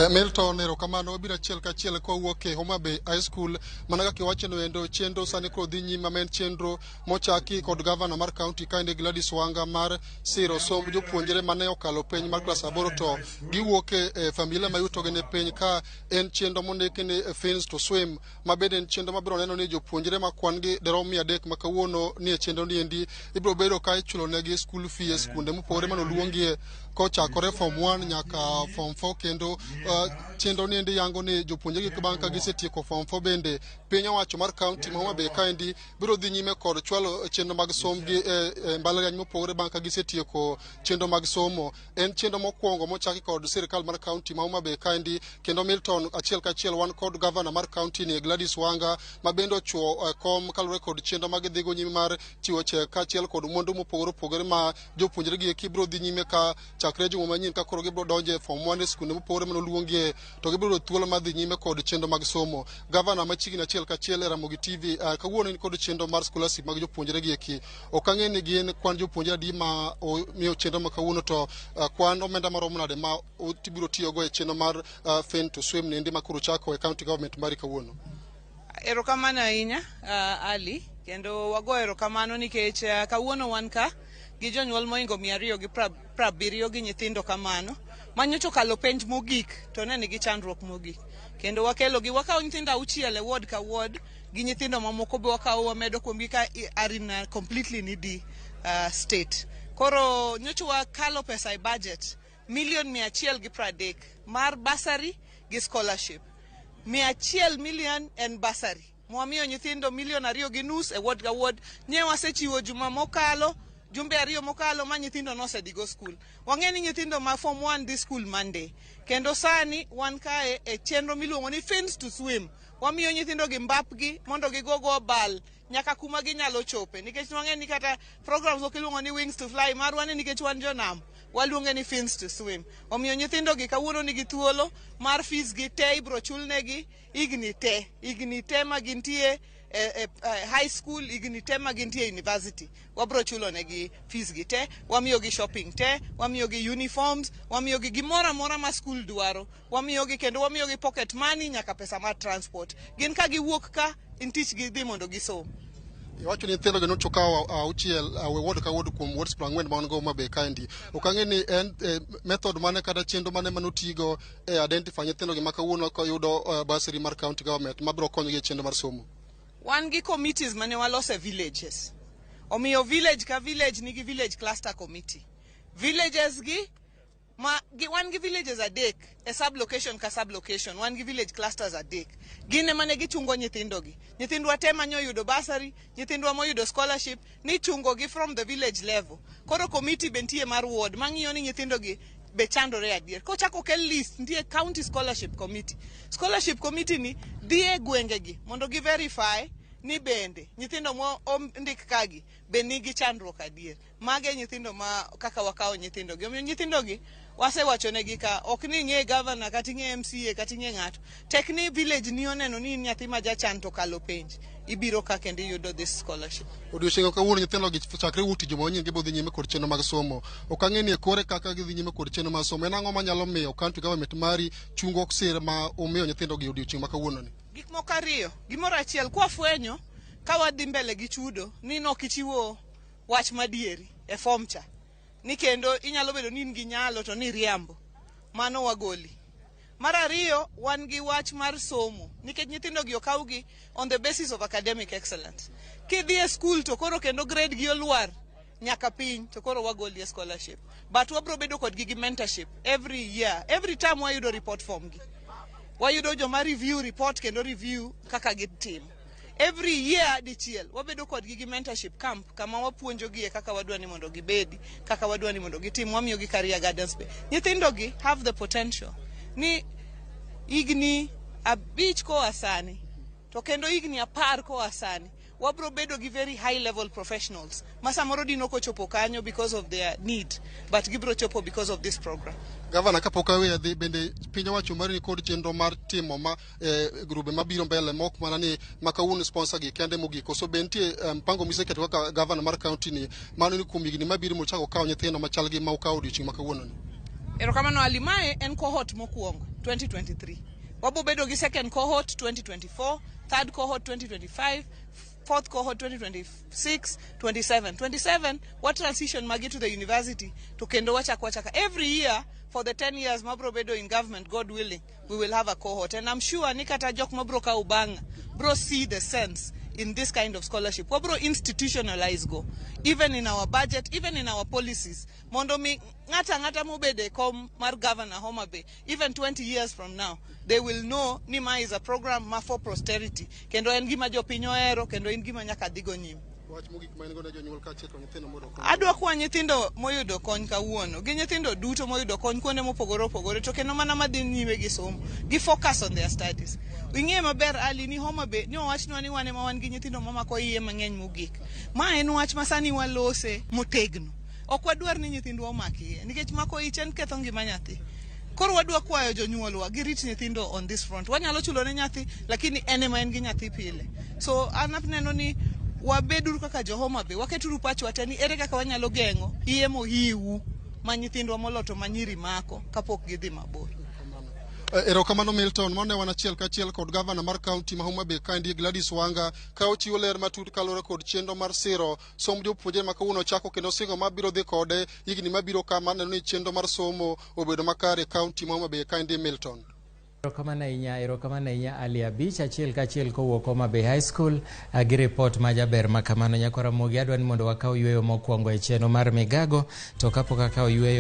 Milton, erokamano. Wabiro achiel kachiel kowuok e Homa Bay High School. Mana kaka iwachono endo, chenro sani koro dhi nyime, ma en chenro mochaki kod gavana mar county kaendi, Gladys Wanga, mar siro somb jopuonjre mane okalo penj mar klas 8 to giwuok e familia ma yutogi ni piny, ka en chenro mondiki ni Fins to Swim, ma bende en chenro mabiro neno ni jopuonjre ma kwan gi derom 300 ma kawuono ni e chenro ni endi ibiro bedo ka ichulo negi school fee e skunde mopogore manoluongie kochakore form 1 nyaka form 4. Kendo chenro ni endi yango ni jopuonjre gi bang' ka gisetieko form 4, bende piny owacho mar county ma Homa Bay kaendi biro dhi nyime kod chwalo chenro mag sombgi e mbalariany mopogore bang' ka gisetieko chenro mag somo. En chenro mokwongo mochaki kod sirikal mar county ma Homa Bay kaendi. Kendo Milton, achiel kachiel wan kod gavana mar county ni, Gladys Wanga, ma bende ochuo kom kaluwore kod chenro ma gidhigo nyime mar chiwo chek kaachiel kod mwandu mopogore opogore ma jopuonjre gi eki biro dhi nyime ka chakre juma manyien, ka koro gibiro donjo e form 1 e skunde mopogore manoluongie, to gibiro yudo thuolo mar dhi nyime kod chenro mag somo. Gavana, machiegni achiel kachiel e Ramogi TV, kawuono in kod chenro mar scholarship mag jopuonjre gi eki. Ok ang'e ni gin kwan jopuonjre adi ma omiyo chenro ma kawuono, to kwan omenda maromo nade ma ibiro tiyogo e chenro mar Fin to Swim niendi ma koro chako e county government mari kawuono? Erokamano ahinya, Ali, kendo wago erokamano nikech kawuono wan ka gi jonyuol mohingo 270 gi nyithindo kamano manyocha okalo penj mogik to ne nigi chandruok mogik, kendo wakelo gi wakawo nyithindo 6 e ward ka ward gi nyithindo mamoko be wakawo wamedo kuomgi ka are in a completely needy state. Koro nyocha wakalo pesa e budget milion 130 mar bursary gi scholarship. 100 million en bursary mwamiyo nyithindo milion 2.5 e ward ka ward. Nye wasechiwo juma mokalo, jumbe 2 mokalo, ma nyithindo nosedhigo school. Wang'e ni nyithindo ma form 1 dhi school Monday, kendo sani wan kae e chenro miluongo ni Fins to Swim. Wamiyo nyithindo gi mbapgi mondo gigogo bal nyaka kuma ginyalo chope, nikech wang'e ni kata programs moko iluongo ni Wings to Fly, marwa ni nikech wan jonam waluonge ni Fins to Swim. Omiyo nyithindo gi kawuono nigi thuolo mar fees gi te ibro chulnegi higni te, higni te ma gintie e high school, higni te ma gintie university, wabro chulo negi fees gi te. Wamiyogi shopping te, wamiyogi uniforms, wamiyogi gimoro amora ma school dwaro wamiyogi, kendo wamiyogi pocket money nyaka pesa mar transport. Gin ka giwuok ka in tich gidhi mondo gisom. Iwacho ni nyithindo gi nocho kawo 6 e ward ka ward kuom wards 40 ma wan go Homa Bay kaendi. Ok ang'e ni en method mane kata chenro mane manotigo e identify nyithindo gi ma kawuono koyudo bursary mar county government mabiro konyogi e chenro mar somo. Wan gi committees mane waloso e villages, omiyo village ka village nigi village cluster committee. Villages gi ma gi, wan gi villages adek e sub location ka sub location, wan gi village clusters adek. Gin ema ne gichungo nyithindo gi. Nyithindwa te manyo yudo bursary, nyithindwa moyudo scholarship ni chungo gi from the village level. Koro committee be nitie mar ward mang'iyo ni nyithindo gi be chandore adier. Kochako kel list, nitie county scholarship committee. Scholarship committee ni dhi e gwenge gi mondo gi verify ni bende nyithindo mo ondik kagi be nigi chandruok adier. Mage nyithindo ma kaka wakawo nyithindo gi. Omiyo nyithindo gi wasewachonegi ka ok ni ing'e governor kata ing'e MCA kata ing'e ng'ato, tek ni village ni oneno ni in nyathi ma jachan to kalo penj, ibiro ka kendo iyudo this scholarship. Odiochieng' kawuono nyithindo gi chakre wuok tich juma manyien gibiro dhi nyime kod chenro mag somo. Ok ang'e ni e kore kaka gidhi nyime kod chenro mag somo. En ang'o manyalo miyo county government mari chungo sir ma omiyo nyithindo gi odiochieng' ma kawuono ni? Gik moko ariyo. Gimoro achiel, kwafwenyo ka wadhi mbele gi chudo ni nok ichiwo wach madieri e form cha, ni kendo inyalo bedo ni in gi nyalo to ni riambo, mano wagoli. Mar ariyo, wan gi wach mar somo, nikech nyithindo gi okawgi on the basis of academic excellence. Kidhi e school to koro kendo grade gi olwar nyaka piny, to koro wagoli e scholarship. But wabro bedo kodgi gi mentorship every year, every time wayudo report form gi, wayudo joma review report kendo review kaka gitimo. Every year dichiel wabedo kodgi gi mentorship camp kama wapuonjogie kaka wadwa ni mondo gibedi, kaka wadwa ni mondo gitim. Wamiyogi career guidance be. Nyithindo gi have the potential ni higni 5 koa sani to kendo higni 10 koa sani wabro bedo gi very high level professionals ma samoro dino kochopo kanyo because of their need, but gibro chopo because of this program. Gavana, kapok aweyo dhi, bende piny owacho mari ni kod chenro mar timo ma grube mabiro mbele mok mana ni ma kawuono sponsor gi kende mogik, koso be nitie mpango miseketo kaka gavana mar county ni mano ni kuom higni mabiro mochako kawo nyithindo machal gi ma ukawo odiochieng' ma kawuono ni? Erokamano, Ali. Mae en cohort mokwongo. 2023. Wabo bedo gi second cohort 2024, third cohort 2025, fourth cohort 2026, 27. 27 wa transition magi to the university to kendo wachako wachaka every year for the 10 years mabro bedo in government, God willing, we will have a cohort. And I'm sure ni kata jok mabro kawo bang'a bro see the sense in this kind of scholarship. Wabro institutionalize go even in our budget, even in our policies, mondo mi ng'ata ng'ata mobede e kom mar governor Homa Bay, even 20 years from now, they will know ni ma is a program ma for posterity, kendo en gima jopiny ohero, kendo en gima nyaka dhigo nyime. Wach mogik ma in go ne jonyuol kaachiel kod nyithindo moyudo kony. Adwa kwa nyithindo moyudo kony kawuono gi nyithindo duto moyudo kony kuonde mopogore opogore, to kendo mana madhi nyime gi somo, gi focus on their studies. Ing'e maber, Ali, ni Homa Bay ni owachnwa ni wan ema wan gi nyithindo mamako iye mang'eny mogik. Ma en wach ma sani walose motegno. Ok wadwar ni nyithindwa omak iye, nikech mako ich en ketho ngima nyathi. Koro wadwa kwayo jonyuolwa girit nyithindo on this front. Wanyalo chulo ne nyathi, lakini en ema en gi nyathi pile. So an aneno ni wabeduru kaka jo Homa Bay, waketuru pachwa te ni ere kaka wanyalo geng'o iye mohiu ma nyithindwa moloto manyiri mako kapok gidhi mabor. Erokamano Milton, mano ne wan achiel kachiel kod gavana mar kaunti ma Homa Bay kaendi, Gladys Wanga, ka ochiwo ler matut kaluwore kod chenro mar siro somb jopuonjre ma kawuono ochako, kendo singo mabiro dhi kode higni mabiro ka mar neno ni chenro mar somo obedo makare e kaunti ma Homa Bay kaendi, Milton. Erokamano ahinya, erokamano ahinya, Ali Abich, achiel kachiel kowuok Homa Bay High School gi ripot ma jaber ma kamano. Nyakwar Ramogi, adwa ni mondo wakaw yweyo mokwongo e chenro mar Migago, to kapok akaw yweyo